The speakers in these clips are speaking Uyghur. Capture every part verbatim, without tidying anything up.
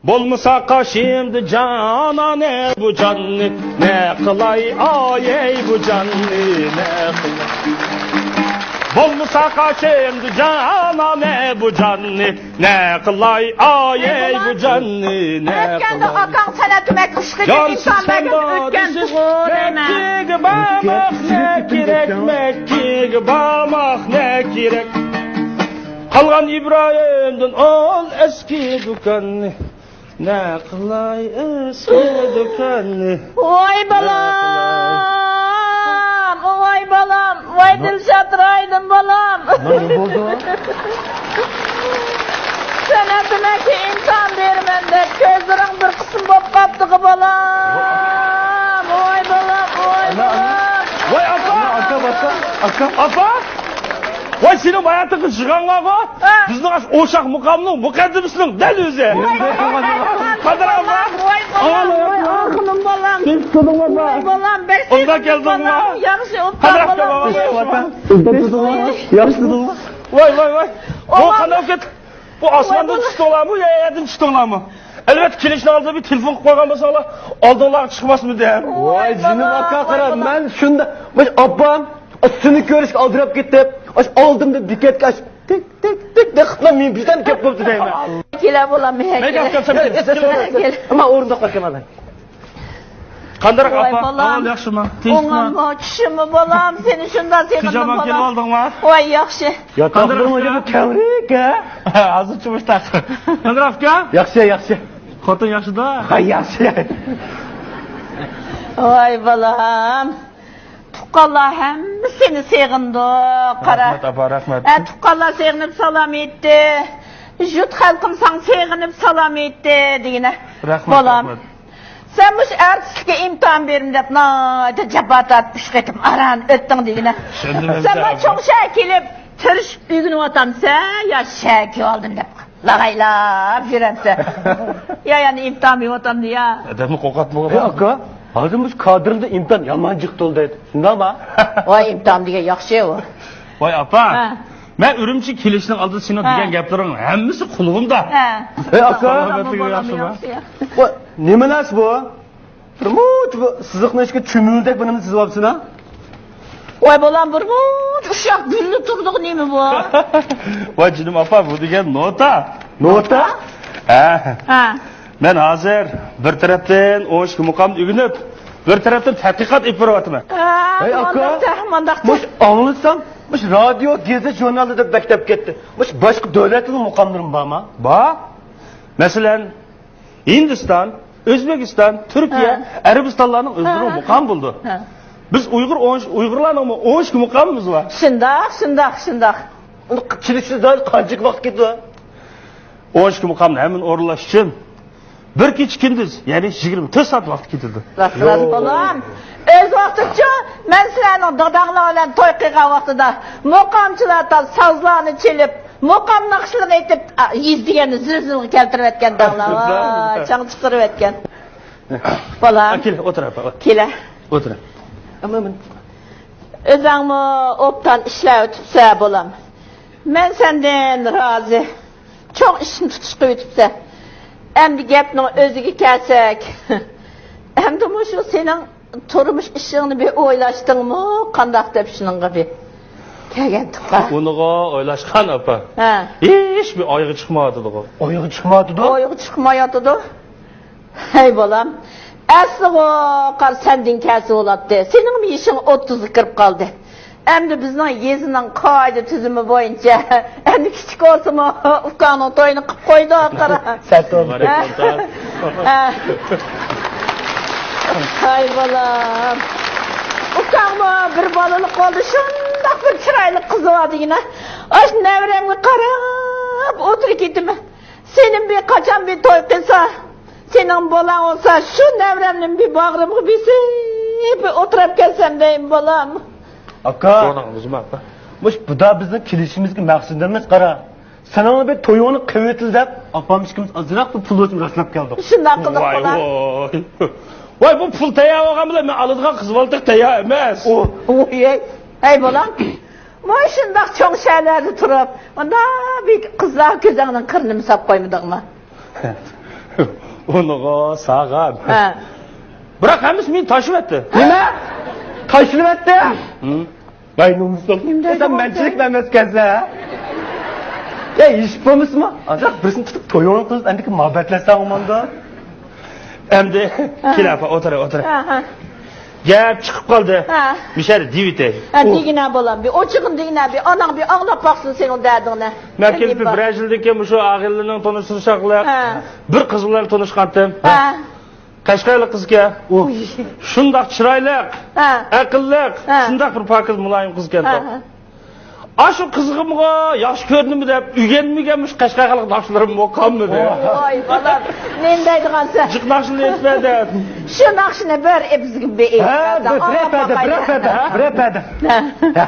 بولمىسا قېشىمدا جانانە بۇ جاننى، نە قىلاي ئايەي بۇ جاننى، نە قىلاي. بولمىسا قېشىمدا جانانە بۇ جاننى، نە قىلاي ئايەي بۇ جاننى، نە ئۆتكەندە قىلاي. ئاكاڭ سەنئەت مەكتىۋى ئىشقا يار كېتىپ سىز ئىمتىھان بەرگەن قانداق ئۆتكەن دېسىز، تۇغۇ دەيمەن. مەككىگە بارماق نە كېرەك، مەككىگە بارماق نە كېرەك. قالغان ئىبراھىمدىن ئال ئەسكى دۇكاننى. نە قىلاي ئەسلى دۇكاننى. ۋاي بالام، ۋاي بالام، ۋاي دىلشات رايدىن بالام. نېمە بولدى؟ سەن ئەتىمەككە ئىمتىھان بېرىمەن دەپ كۆزلىرىڭ بىر قىسىم بولۇپ قاپتىغۇ بالام. ۋاي بالام، ۋاي بالام. ۋاي ئاپا! ئاكام، ئاكام، ئاكام. ئاپا! ۋاي سېنىڭ باياتىنقى جىغاڭ بارغۇ؟ ھە. بىزنىڭ ئاشۇ ئوشاق مۇقامنىڭ مۇقەددىمىسىنىڭ دەل ئۆزى. قادىر ئاپا. ۋاي بالام، ۋاي ئاخۇنۇم بالام. ۋاي بالام، بەك ئۇنداق كەلدىڭما؟ ياخشى، ئوبدان بالام. ياخشى تۇردۇڭما؟ ۋاي، ۋاي، ۋاي. بۇ قانداق كەت-، بۇ ئاسماندىن چۈشتۈڭلارمۇ يا يەردىن چۈشتۈڭلارمۇ؟ ئەلۋەتتە كېلىشنىڭ ئالدىدا بىر تېلېفون قىلىپ قويغان بولساڭلار، ئالدىڭلارغا چىقماسمىدىم؟ ۋاي جېنىم ئاكا، قارا، مەن شۇنداق، مۇشۇ ئاپام سېنى كۆرۈشكە ئالدىراپ كېتىپ، ئاشۇ ئالدىمدا بېكەتكە ئاشۇ تىك، تىك، تىك دەپ قىلىپ مېنى بىردەن كەپ بوپتۇ دەيمەن. كېلە بالام، كېلە. ئەمما ئورۇندۇققا كەلمەڭ. قانداق ئاپا؟ ۋاي بالام. ئەھۋال ياخشىمۇ؟ تىنچمۇ؟ ئوڭۇممۇ، چۈشۈممۇ بالام؟ سېنى شۇنداق سېغىندىم بالام. پىژاماڭ كىيىۋالدىڭما؟ ۋاي ياخشى. ياتاقلىرىڭ ئەجەب كەڭرىكەن. ھازىرچە مۇشتاق. قانداق ئاكا؟ ياخشى، ياخشى. خوتۇن ياخشىدا؟ ھاي ياخشى. ۋاي بالام. تۇغقانلار ھەممە سېنى سېغىندۇق، قارا. رەھمەت، ئاپا، رەھمەت. ھە، تۇغقانلار سېغىنىپ سالام ئېيتتى. يۇرت خەلقىم ساڭا سېغىنىپ سالام ئېيتتى، دېگىنە. رەھمەت، بالام. رەھمەت. سەن مۇشۇ ئارتىسلىققا ئىمتىھان بېرىمەن دەپ ناھايىتى جاپا تارتىپ ئۈچ قېتىم ئاران ئۆتتۈڭ، دېگىنە. چۈشەندىم، سەن مانا چوڭ شەھەرگە كېلىپ، تىرىشىپ ئۆگىنىۋاتامسەن يا شەھەرگە كېلىۋالدىم دەپ لاغايلاپ يۈرەمسەن؟ يا، يەنە ئىمتىھان بېرىۋاتامدۇ يا؟ ئادەمنى قورقۇتمىغىن. ئەي ئاكا، ھازىر مۇشۇ كادىرلىقتا ئىمتىھان يامان جىق تولدى دەيدۇ. شۇنداقما؟ ۋاي، ئىمتىھان دېگەن ياخشى ئۇ. ۋاي ئاپا، ھە. مەن ئۈرۈمچىگە كېلىشنىڭ ئالدىدا سېنىڭ ھە. دېگەن گەپلىرىڭ ھەممىسى قۇلىقىمدا. ھە. ئەي ئاكا. سالامەتلىكىڭ ياخشىمۇ؟ ياخشى. ۋاي، نېمە نەرسە بۇ؟ بىر مۇنچە بۇ سىزىقنىڭ ئىچىگە چۈمۈلدەك بىر نېمە سىزىۋاپسىنا؟ ۋاي بالام، بىر مۇنچە ئۇششاق گۈللە تۇردىغۇ نېمە بۇ؟ ۋاي جېنىم ئاپا، بۇ دېگەن نوتا. نوتا؟ ھە. ھە. مەن ھازىر بىر تەرەپتىن ئون ئىككى مۇقامنى ئۆگىنىپ، بىر تەرەپتىن تەتقىقات ئېلىپ بېرىۋاتىمەن. ھە، ۋاي ئاكا، مانداقتا، مانداقتا. مۇشۇ ئاڭلىسام، مۇشۇ رادىيو، گېزىت، ژۇرنالدا دەپ بەك دەپ كەتتى. مۇشۇ باشقا دۆلەتلەرنىڭ مۇقاملىرىمۇ بارما؟ بار. مەسىلەن، ھىندىستان، ئۆزبېكىستان، تۈركىيە، ھە. ئەرەبىستانلارنىڭ ئۆزلىرىنىڭ ھە. مۇقامى بولىدۇ. ھە. بىز ئۇيغۇر ئون، ئۇيغۇرلارنىڭمۇ ئون ئىككى مۇقامىمىز بار. شۇنداق، شۇنداق، شۇنداق. ئۇنى كېلىشىدە قانچىلىك ۋاقىت كېتىدۇ؟ ئون ئىككى مۇقامنى ھەممىنى ئورۇنلاش ئۈچۈن بىر كېچە كۈندۈز، يەنى يىگىرمە تۆت سائەت ۋاقىت كېتىدۇ. راست، راست بالام. ئۆز ۋاقتىچۇ، مەن سىلەرنىڭ داداڭلار بىلەن توي قىلغان ۋاقتىدا مۇقامچىلار تال سازلارنى چېلىپ، مۇقام ناخشىلىرىنى ئېيتىپ، ئا، يۈز دېگەننى زىلزىلىگە كەلتۈرۈۋەتكەن دەڭلار. ۋاي، چاڭ چىقىرىۋەتكەن. بالام. ھە، كېلە، ئولتۇر، ئاپا. كېلە. ئولتۇر. ئەمما مەن ئۆزۈڭمۇ ئوبدان ئىشلەۋېتىپسەن، بالام. مەن سەندىن رازى. چوڭ ئىشنى تۇتۇش قىلىۋېتىپسەن. ئەمدى گەپنىڭ ئۆزىگە كەلسەك، ئەمدى مۇشۇ سېنىڭ تۇرمۇش ئىشىڭنى بىر ئويلاشتىڭمۇ؟ قانداق دەپ شۇنىڭغا بىر كەلگەن تۇغقان. ئۇنىغا ئويلاشقان ئاپا. ھە. ھېچ بىر ئايىغى چىقمايۋاتىدىغۇ. ئايىغى چىقمايۋاتىدۇ؟ ئايىغى چىقمايۋاتىدۇ. ھەي بالام، ئەسلىغۇ قار سەندىن كەلسە بولاتتى. سېنىڭمۇ يېشىڭ ئوتتۇزغا كىرىپ قالدى. ئەمدى بىزنىڭ يېزىنىڭ قائىدە تۈزۈمى بويىچە، ئەمدى كىچىك بولسىمۇ ئۇكاڭنىڭ تويىنى قىلىپ قويدۇق، قارا. سەت بولدى. ھە؟ ھە. ھاي بالام. ئۇكاڭمۇ بىر بالىلىق بولدى، شۇنداق بىر چىرايلىق قىزى بار دېگىنە. ئاشۇ نەۋرەمگە قاراپ ئولتۇرۇپ كېتىمەن. سېنىڭ بىر قاچان بىر توي قىلسا، سېنىڭ بالاڭ بولسا، شۇ نەۋرەمنى بىر باغرىمغا بېسىپ، بىر ئولتۇراپ كەتسەم دەيمەن، بالام. ئاكا، مۇشۇ بۇدا بىزنىڭ كېلىشىمىزدىكى مەقسىتىمىز قارا. سېنىڭ بىر تويۇڭنى قىلىۋېتىلى دەپ، ئاپام ئىككىمىز ئازراق بىر پۇل ئۆتۈپ راسلاپ كەلدۇق. شۇنداق قىلدۇق، ۋاي، بالام. ۋاي. ۋاي، بۇ پۇل تەييار بولغان بىلەن مەن ئالىدىغان قىز بالا تەييار ئەمەس. ئۇ. ۋاي، ھەي، بالام. مۇشۇنداق چوڭ شەھەرلەردە تۇرۇپ، مۇنداق بىر قىزلار كۆزۈڭنىڭ قىرىنىمۇ ساپ قويمىدىڭما؟ ئۇنىغۇ ساغان. ھە. بىراق ھەممىسى مېنى تاشلىۋەتتى. نېمە؟ تاشلىۋەتتى؟ ھىم. ۋاي نومۇسلۇق. نېمە دەيدىغانسەن؟ سەن مەنچىلىك ئەمەسكەنسەن، ھە؟ يا، ھېچ بولمىسىمۇ، ئانداق بىرسىنى تۇتۇپ تويۇڭنى قىلىپ، ئەمدىكى مۇھەببەتلەشسەڭ ئوماندا. ئەمدى ھە. كېلە، ئاپا، ئولتۇر، ئولتۇر. ھە، ھە. گەپ چىقىپ قالدى. ھە. مىشەدە دېيىۋېتەي. ھە، دېگىنە بالام، بىر ئوچۇقىنى دېگىنە، بىر ئاناڭ بىر ئاڭلاپ باقسۇن سېنىڭ دەردىڭنى. مەن كېلىپ بىر يىل بىر ئاغىنىلەرنىڭ تونۇشتۇرۇش ئارقىلىق ھە. بىر قىز بىلەن تونۇشقانتىم. ھە. قەشقەرلىك قىزكەن. ئۇ شۇنداق چىرايلىق، ھە. ئەقىللىق، ھە. شۇنداق بىر پاكىز، مۇلايىم قىزكەن. ھە، ھە. ئاشۇ قىزغىمغۇ ياخشى كۆرۈندىمۇ دەپ ئۆگەنمىگەن مۇشۇ قەشقەر خەلق ناخشىلىرىممۇ قالمىدى. ۋاي بالام، نېمە دەيدىغانسەن؟ جىق ناخشىنى ئېيتمە دەپ. شۇ ناخشىنى بىر ئېپىزگە بىر ھە، بىر ئەپەدە، بىر ئەپەدە، بىر ئەپەدە. ھە. ھە.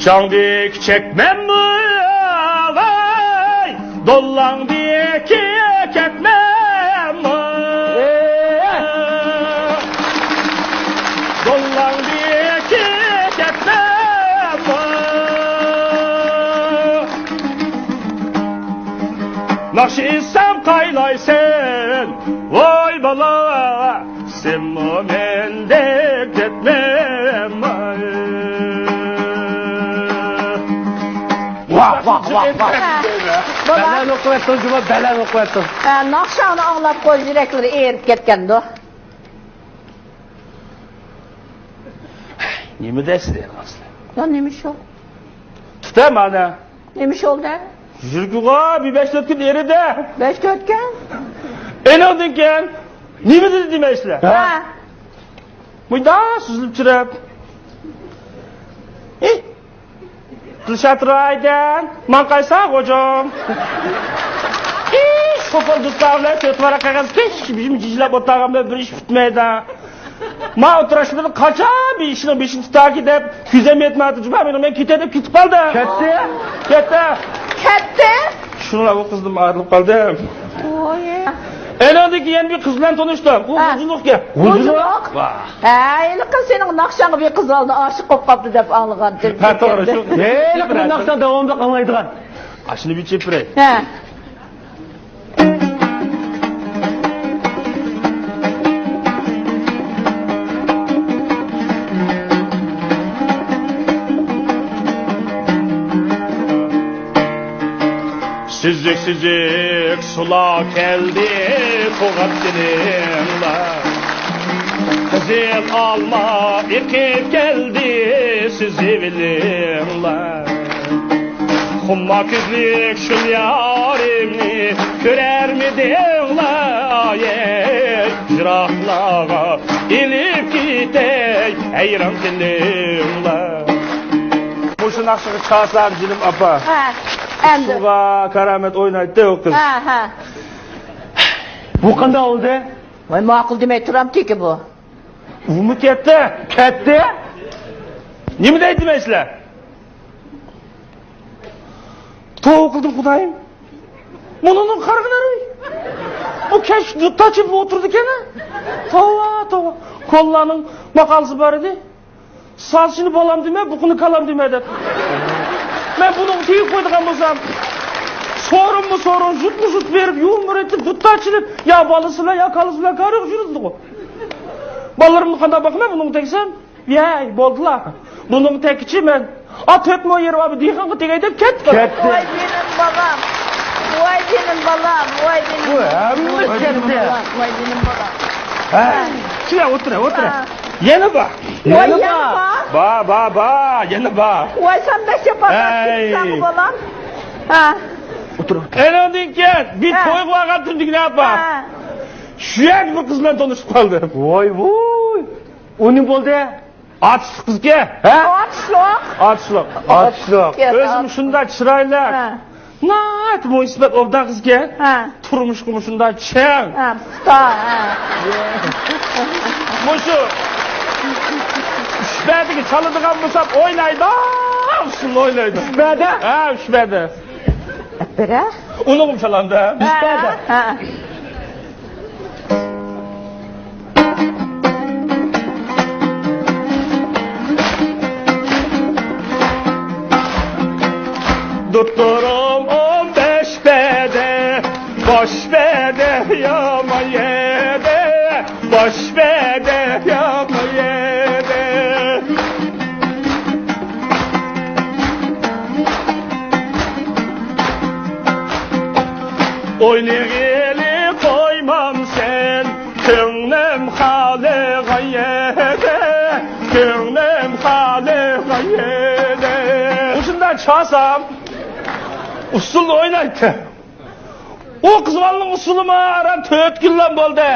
ئۇچاڭدىكى چەكمەممۇ، ۋاي، دوللاڭدىكى كەتمەممۇ. دوللاڭدىكى كەتمەممۇ. ناخشا ئېيتسام قايلايسەن، ۋاي بالا، سەنمۇ مەندەك دەتمەممۇ. ۋاھ، ۋاھ، ۋاھ، ۋاھ. ھە، بابا. بەلەن ئوقۇۋەتتىڭ، جۇما، بەلەن ئوقۇۋەتتىڭ. ھە، ناخشاڭنى ئاڭلاپ قوز يۈرەكلىرى ئېرىپ كەتكەندۇ. نېمە دەيسىلەر ئەمدى؟ يا نېمە شۇ؟ تۇتە مانا. نېمە شۇ بولدى؟ يۈرىكىغا بىر بەش تۆت كۈن ئېرىدى. بەش تۆت كۈن؟ ئېنىڭدىن كېيىن نېمە دېدى دېمەيسىلەر؟ ھە. مۇنداق سۈزۈلۈپ چىرىپ. ئى، دىلشات رايدىن، ماڭقايسا غوجام. ئى، شوپۇر دۇتار بىلەن تۆت ۋاراق قەغەز كېچىكىپ جىم جىجلاپ ئولتۇرغان بىلەن بىر ئىش پۈتمەيدۇ. ما ئولتۇراشلىرىدا قاچان بىر ئىشنىڭ بېشىنى تۇتاركى دەپ كۆزۈم يەتمەيتتى. جۇما مېنىڭ مەن كېتەي دەپ كېتىپ قالدى. كەتتى؟ كەتتى. كەتتى؟ شۇنىڭ بىلەن ئۇ قىزدىن ئايرىلىپ قالدىم. ۋوي. ئېنىڭدىن كېيىن يەنە بىر قىز بىلەن تونۇشتۇم. ئۇ ھە. غۇلجىلىقكەن. غۇلجىلىق؟ ۋاھ. ھە، ھېلىقى سېنىڭ ناخشاڭغا بىر قىز ئالدى، ئاشىق بولۇپ قاپتۇ دەپ ئاڭلىغانتىم. ھە، توغرا، شۇ. ھېلىقى ناخشا داۋاملىق ئاڭلايدىغان. ئاشۇنى بىر چېپىرەي. ھە. سۈزۈك، سۈزۈك سۇلار كەلدى سۇغاپ دىلىڭلار. قىزىل ئالما ئېقىپ كەلدى سۈزۈۋېلىڭلار. خۇمار كۆزلۈك شۇ يارىمنى كۆرەرمىدىڭلار، ئايەي، يىراقلارغا ئېلىپ كېتەي ھەيران قېلىڭلار. مۇشۇ ناخشىغا چالسام جېنىم ئاپا. ھە، ئەمدى. سۇغا كارامەت ئوينايتتى ئۇ قىز. ھە، ھە. بۇ قانداق بولدى؟ ۋاي، ماقۇل دېمەي تۇرامتىكى بۇ. ئۇمۇ كەتتى. كەتتى؟ نېمە دەيدۇ دېمەيسىلەر؟ توۋا قىلدىم خۇدايىم. مۇنىڭدىن قارىغىنە. بۇ كەچ دۇتار چېلىپ ئولتۇرىدىكەن. توۋا، توۋا. كونىلارنىڭ ماقالىسى بار ئىدى. سازچىنى بالام دېمە، بۇقىنى كالام دېمە دەپ. مەن بۇنىڭغا تېگىپ قويىدىغان بولسام، سورۇنمۇ سورۇن، زۇتمۇ زۇت بېرىپ، يۇمۇر ئېيتىپ، دۇتار چېلىپ، يا بالىسى بىلەن، يا كالىسى بىلەن كارى يوق يۈرىدىغۇ. بالىلىرىمنى قانداق باقىمەن بۇنىڭغا تەگسەم؟ يەي، بولدىلا. بۇنىڭغا تەگكىچە مەن. ئا، تۆت مو يېرى بار بىر دېھقانغا تېگەي دەپ كەتتى. كەتتى. ۋاي جېنىم بالام، ۋاي جېنىم بالام، ۋاي جېنىم. بۇ ھەممىسى كەتتى. ۋاي جېنىم بالام. ھە. كېلە، ئولتۇر، ئولتۇر. ھە. يەنە بار. ۋاي، يەنە بار. بار، بار، بار، يەنە بار. ۋاي، سەن بەك جاپاكەش كېتىسەن بالام. ھە. ئولتۇر. ئېنىڭدىن كېيىن بىر تويغا بارغانتىم دېگىنە ئاپا. ھە. شۇ يەردە بىر قىز بىلەن تونۇشۇپ قالدىم. ۋاي، ۋاي. ئۇ نېمە بولدى؟ ئاتۇشلۇق قىزكەن. ھە؟ ئاتۇشلۇق. ئاتۇشلۇق. ئاتۇشلۇق. ئۆزىمۇ شۇنداق چىرايلىق. ھە. ناھايىتى مويسىپەت ئوبدان قىزكەن. ھە. تۇرمۇشقىمۇ شۇنداق چىڭ. ھە، پۇختا، ھە. مۇشۇ ئۈچ پەدىگە چالىدىغان بولسام ئوينايدۇ. ئۇسسۇل ئوينايدۇ. ئۈچ پەدە؟ ھە، ئۈچ پەدە. ئەپپىرە. ئۇنىڭغىمۇ چالامدۇ؟ ھە. ھە. دوختۇرۇم ئون بەش پەدە، باش پەدە يامان يەردە، باش پەدە يامان يەردە. ئوينىغىلى قويمامسەن، كۆڭلۈم خالىغان يەردە، كۆڭلۈم خالىغان يەردە. مۇشۇنداق چالسام، ئۇسسۇلنى ئوينايتتى. ئۇ قىز بالىنىڭ ئۇسسۇلىمۇ ئاران تۆت كۈنلا بولدى.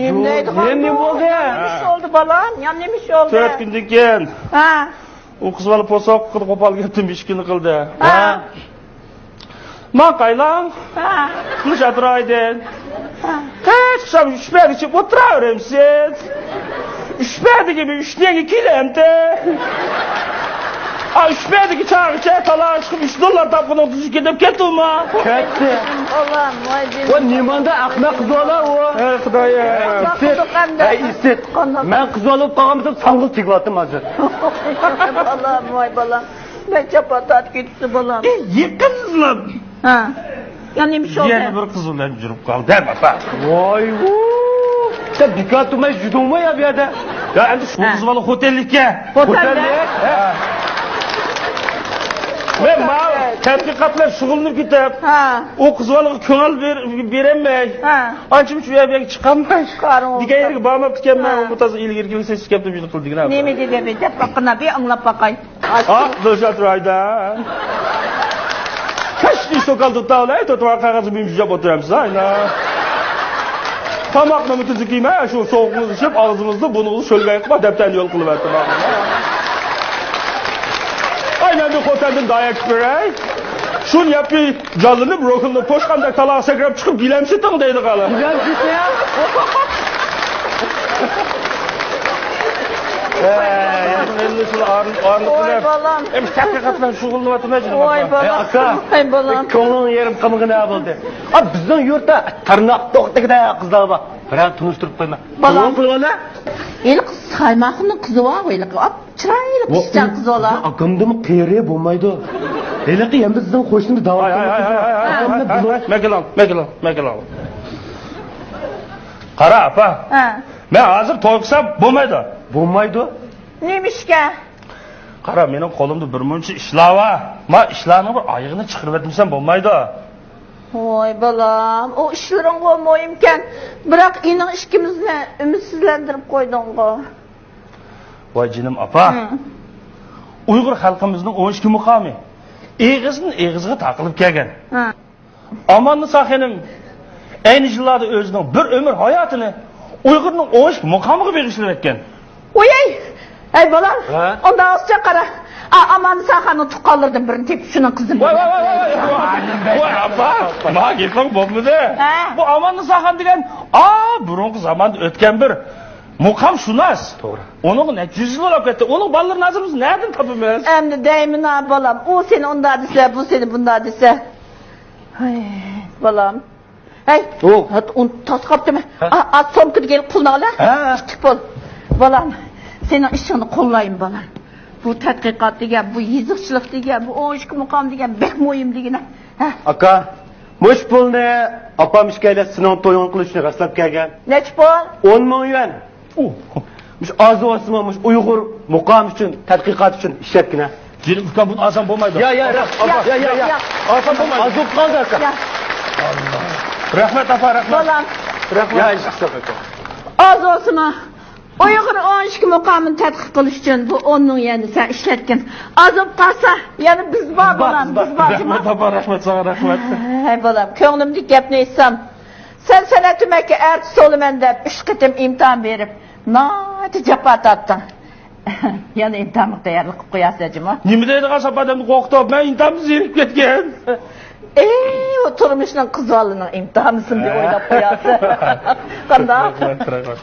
نېمە دەيدىغان نېمە بولدى؟ نېمە ئىش بولدى، بالام؟ يا نېمە ئىش بولدى؟ تۆت كۈندىن كېيىن. ھە. ئۇ قىز بالا پوساق قىلىپ قوپال كەتتىم، ئىككى كۈن قىلدى. ھە. ھە. ماڭايلا. ھە. قىلىچ ئەترايدىن. ھە. ھېچ قىسام ئۈچ پەدە ئىچىپ ئولتۇراۋېرەمسىز. ئۈچ پەدىگە بىر ئۈچ تەڭگە كېلەمتى. ئا، ئۈچ پەدىگە چاغىچە تالاش قىلىپ ئۈچ دوللار تاپقىنىڭ تۈزۈك دەپ كەتتىمۇ؟ كەتتى. بالام، ۋاي جېنىم. ۋا نېمانداق ئەخمەق قىز بالا ئۇ. ھەي خۇدايىم. ئىسىت. ھەي ئىسىت. مەن قىز بالا بولۇپ قالغان بولسام ساڭغىلا تېگىۋاتىمەن ھازىر. بالام، ۋاي بالام. مەن جاپا تارتىپ كېتىپتۇ بالام. ئى، يېقىنلا. ھە. يا نېمە ئىش بولدى؟ يەنە بىر قىز بىلەن يۈرۈپ قالدىم، ئاپا. ۋاي، ۋۇ. سەن بىكار تۇرماي يۈردۈڭمۇ يا بۇ يەردە؟ يا ئەمدى شۇ ھە. قىز بالا خوتەنلىككە. خوتەنلىك؟ خوتەنلىك؟ ھە. مەن ماۋۇ تەتقىقات بىلەن شۇغۇللىنىپ كېتىپ، ھە. ئۇ قىز بالىغا كۆڭۈل بېر-، بېرەلمەي. ھە. ئانچە-مۇنچە ئۇ يەردىن چىقالماي. دېگەن يەرگە بارماپتىكەنمەن، ھە. ئۇمۇ تازا ئىلگىرىكىنى سېسىپ كەپتۇ، شۇنى قىل دېگىن. نېمە دېدى؟ بىر دەپ باققىنا، بىر ئاڭلاپ باقاي. ھا، دىلشات رايدا. كەچتە شوكال دۇتاۋلاي، تۆتىۋار قەغەزگە بىم جۈجەپ ئولتۇرامسىز، ئاينا. تاماقنىمۇ تۈزۈك يېمەي، شۇ سوغۇقىمىزنى ئىچىپ، ئاغزىمىزنى بۇرنىمىزنى شۆلگەي قىلما، دەپتەرنى يول قىلىۋەتتىم. ئاي، مەن بىر خوتەندىن دايەك كۆرەي. شۇنى يەپ بىر جانلىنىپ، روھۇمنى پوشقاندەك تالاغا سەكرەپ چىقىپ، گىلەم سېتىڭ دەيدىغانلار. گىلەم سېتىڭ؟ ۋاي بالام. ئەمدى تەتقىقات بىلەن شۇغۇللىنىۋاتىمەن، جېنىم ئاكا. ۋاي بالام. ئاكا، ۋاي بالام. كۆڭلۈڭ يېرىم قىلمىغىنە بولدى. ئا، بىزنىڭ يۇرتتا تىرناق توختىغۇدەك قىزلار بار. بىرەر تونۇشتۇرۇپ قويما. بالام. ھېلىقى سايماقنىڭ قىزى بار، ھېلىقى. ئاپ، چىرايلىق ئىشچان قىز ئۇلا. ئاكامدىمۇ قېرى بولمايدۇ. ھېلىقى يەنە بىزنىڭ قوشنىمىز داۋا. مەكىلال، مەكىلال، مەكىلال، مەكىلال. قارا، ئاپا. ھە. مەن ھازىر توي قىلسام بولمايدۇ. بولمايدۇ؟ نېمىشقا؟ قارا، مېنىڭ قولۇمدا بىر مۇنچە ئىشلار بار. ما ئىشلارنىڭ بىر ئايىغىنى چىقىرىۋەتمىسەم بولمايدۇ. ۋاي بالام، ئۇ ئىشلىرىڭغۇ مۇھىمكەن. بىراق ئېنىڭ ئىككىمىزنى ئۈمىدسىزلەندۈرۈپ قويدۇڭغۇ. ۋاي جېنىم ئاپا. ھە. ئۇيغۇر خەلقىمىزنىڭ ئون ئىككى مۇقامى ئېغىزدىن ئېغىزغا تارقىلىپ كەلگەن. ھە. ئاماننىسا خېنىم ئەينى يىللاردا ئۆزىنىڭ بىر ئۆمۈر ھاياتىنى ئۇيغۇرنىڭ ئون ئىككى مۇقامىغا بېغىشلىۋەتكەن. ئۇيەي! ھەي بالام، ھە؟ ئۇنداق ئازچە قارا. ئا، ئاماننىسا خاننىڭ تۇغقانلىرىدىن بىرىنى تېپىپ شۇنىڭ قىزىنى. ۋاي، ۋاي، ۋاي، ۋاي، ۋاي. ۋاي، ئاپا، ماڭا گېپىڭ بولمىدى. ھە. بۇ ئاماننىسا خان دېگەن، ئا، بۇرۇنقى زاماندا ئۆتكەن بىر مۇقامشۇناس. توغرا. ئۇنىڭغا نەچچە يۈز يىل بولۇپ كەتتى. ئۇنىڭ بالىلىرىنى ھازىر بىز نەدىن تاپىمىز؟ ئەمدى دەيمىنا بالام، ئۇ سېنى ئۇنداق دېسە، بۇ سېنى بۇنداق دېسە. ھەي، بالام. ھەي، ئۇ. ھە، ئۇنى تاسقاپتىمەن. ھە؟ ئا، ئا، سومكىدىكى پۇلنى ئال، ھە؟ ھە. كىچىك پۇل. بالام، سېنىڭ ئىشىڭنى قوللايمەن، بالام. بۇ تەتقىقات دېگەن، بۇ يېزىقچىلىق دېگەن، بۇ ئون ئىككى مۇقام دېگەن بەك مۇھىم دېگىنە. ھە. ئاكا، مۇشۇ پۇلنى ئاپام ئىككىيلەن سېنىڭ تويۇڭ قىلىشنى رەسلەپ كەلگەن. نەچچە پۇل؟ ئون مىڭ يۈەن. ئۇ. مۇشۇ ئاز بولسىمۇ، مۇشۇ ئۇيغۇر مۇقامى ئۈچۈن، تەتقىقات ئۈچۈن ئىشلەتكىنە. جېنىم ئۇكام، بۇنى ئالسام بولمايدۇ. يا، يا، يا. يا، يا، يا. ئالسام بولمايدۇ. ئاز بولۇپ قالدى، ئاكا. يا. رەھمەت، ئاپا، رەھمەت. بالام. رەھمەت. يا، ھېچ قىسا، ئاكا. ئاز بولسىمۇ، ئۇيغۇر ئون ئىككى مۇقامىنى تەتقىق قىلىش ئۈچۈن بۇ ئون مىڭ يۈەننى سەن ئىشلەتكىن. ئاز بولۇپ قالسا، يەنە بىز بار، بالام، بىز بار. رەھمەت، ئاپا، رەھمەت ساڭا، رەھمەت. ھەي، بالام، كۆڭلۈمدىكى گەپنى ئېيتسام، سەن سەنئەت ئۆمەككە ئەرتىس بولىمەن دەپ ئۈچ قېتىم ئىمتىھان بېرىپ، ناھايىتى جاپا تارتتىڭ. يەنە ئىمتىھانغا تەييارلىق قىلىپ قويارسەن جۇمۇ. نېمە دەيدىغان ساپ ئادەمنى قورقۇتۇپ، مەن ئىمتىھاندىن زېرىكىپ كەتكەن. ئى، ئۇ تۇرمۇشنىڭ قىز بالىنىڭ ئىمتىھانى دېمەي ئويلاپ قويارسەن. قانداق؟ رەھمەت، رەھمەت.